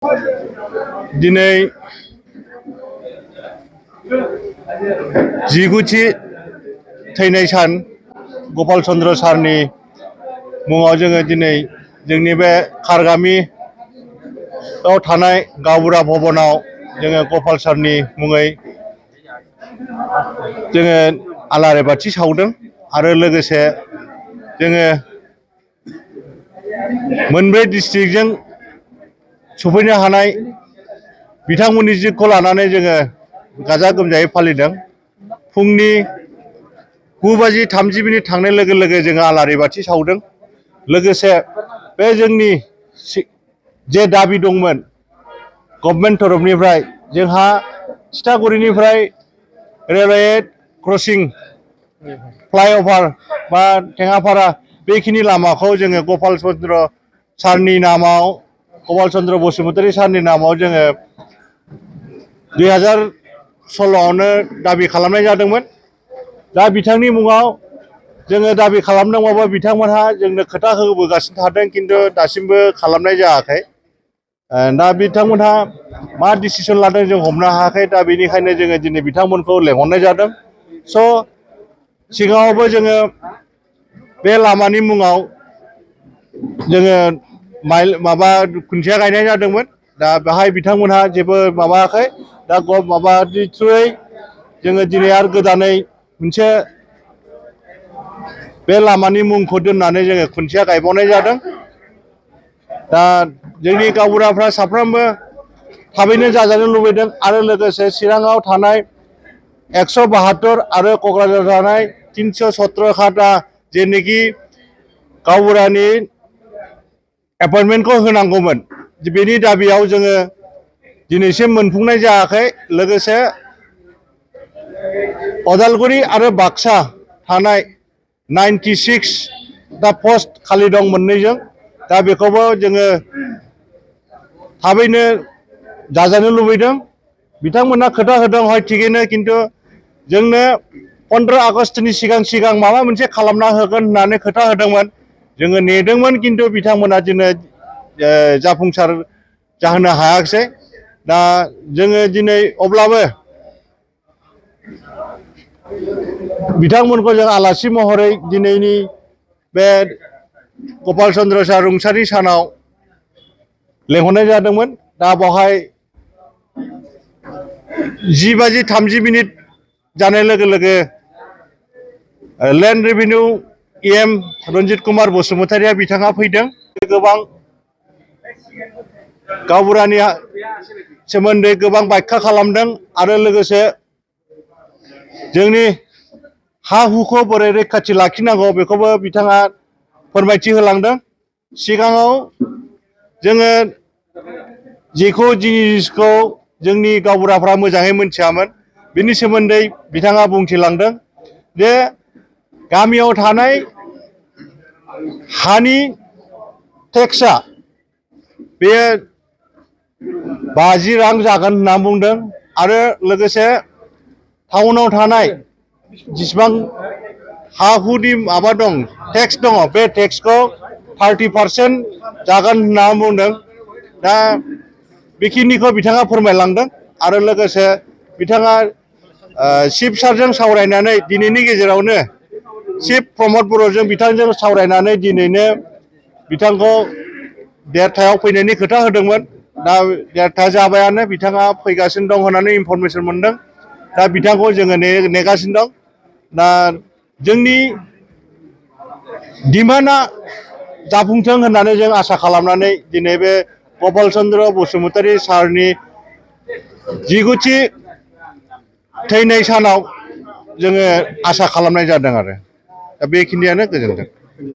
दिनै 19थि थैनाय सान गपाल चन्द्र सारनि मुङाव जोङो दिनै जोंनि बे खारगामियाव थानाय गावबुरा भवनाव जोङो गपाल सारनि मुङै जोङो आलारि बाथि सावदों आरो लोगोसे जोङो मोनब्रै डिस्ट्रिक्टजों सफैनो हानाय बिथांमोननि जितखौ लानानै जोङो गाजा गोमजायै फालिदों। फुंनि 9:30 थांनाय लोगो लोगो जोङो आलारि बाथि सावदों। लोगोसे बे जोंनि जे दाबि दंमोन गभर्नमेन्ट तरफनिफ्राय जोंहा थिथागुरिनिफ्राय रेलवे क्रसिं फ्लाइअभार बा टेङापारा बेखिनि लामाखौ जोङो गपाल चन्द्र सारनि नामाव गपाल चन्द्र बसुमतारी सारनि नामाव जोङो 2016आवनो दाबि खालामनाय जादोंमोन। दा बिथांनि मुङाव जोङो दाबि खालामदोंबाबो बिथांमोनहा जोंनो खोथा होबोगासिनो थादों, खिन्थु दासिमबो खालामनाय जायाखै। दा बिथांमोनहा मा डिसिसन लादों जों हमनो हायाखै। दा बेनिखायनो जोङो दिनै बिथांमोनखौ लेंहरनाय जादों। सिगाङावबो जोङो बे लामानि मुङाव जोङो खुन्थिया गायनाय जादोंमोन। दा बेहाय बिथांमोनहा जेबो माबायाखै। दा माबानि थ्रुयै जोङो दिनै आरो गोदानै मोनसे बे लामानि मुंखौ दोननानै जोङो खुन्थिया गायबावनाय जादों। दा जोंनि गावबुराफ्रा साफ्रोमबो थाबैनो जाजानो लुबैदों आरो लोगोसे चिराङाव थानाय 172 आरो क'क्राझाराव थानाय 317 खाथा जेनोखि गावबुरानि एपइन्टमेन्टखौ होनांगौमोन, बेनि दाबियाव जोङो दिनैसिम मोनफुंनाय जायाखै। लोगोसे उदालगुरि आरो बाक्सा थानाय 96 दा पस्ट खालि दं मोननैजों। दा बेखौबो जोङो थाबैनो जाजानो लुबैदों। बिथांमोनहा खोथा होदों हय थिगैनो, खिन्थु जोंनो 15 आगस्टनि सिगां माबा मोनसे खालामना होगोन होननानै खोथा होदोंमोन। जोङो नेदोंमोन, खिन्थु बिथांमोना दिनै जाफुंसार जाहोनो हायाखिसै। दा जोङो दिनै अब्लाबो बिथांमोनखौ जों आलासि महरै दिनैनि बे गपाल चन्द्र सार रुंसारि सानाव लेंहरनाय जादोंमोन। दा बेवहाय 10:30 जानाय लोगो लोगो land revenue EM Ranjit Kumar बसुमतारीया बिथाङा फैदों। गोबां गावबुरानि सोमोन्दै गोबां बायख्या खालामदों आरो लोगोसे जोंनि हा हुखौ बोरै रैखाथि लाखिनांगौ बेखौबो बिथाङा फोरमायथि होलांदों। सिगाङाव जोङो जेखौ जिनिसखौ जोंनि गावबुराफ्रा मोजाङै मोनथियामोन, बिनि सोमोन्दै बिथाङा बुंथिलांदों जे गामियाव थानाय हानि टेक्सआ बेयो 50 रां जागोन होनना बुंदों आरो लोगोसे टाउनाव थानाय जेसेबां हा हुनि माबा दं, टेक्स दङ, बे टेक्सखौ 30% जागोन होनना बुंदों। दा बेखिनिखौ बिथाङा फोरमायलांदों आरो लोगोसे बिथाङा चिफ सारजों सावरायनानै दिनैनि गेजेरावनो चिफ प्रमद बर'जों बिथांजों सावरायनानै दिनैनो बिथांखौ देरथायाव फैनायनि खोथा होदोंमोन। दा देरथा जाबायानो, बिथाङा फैगासिनो दं होननानै इनफरमेसन मोनदों। दा बिथांखौ जोङो नेगासिनो दं। दा जोंनि डिमान्डआ जाफुंथों होननानै जों आसा खालामनानै दिनै बे गपाल चन्द्र बसुमतारी सारनि 19थि थैनाय सानाव जोङो आसा खालामनाय जादों आरो दा बेखिनियानो। गोजोन्थों।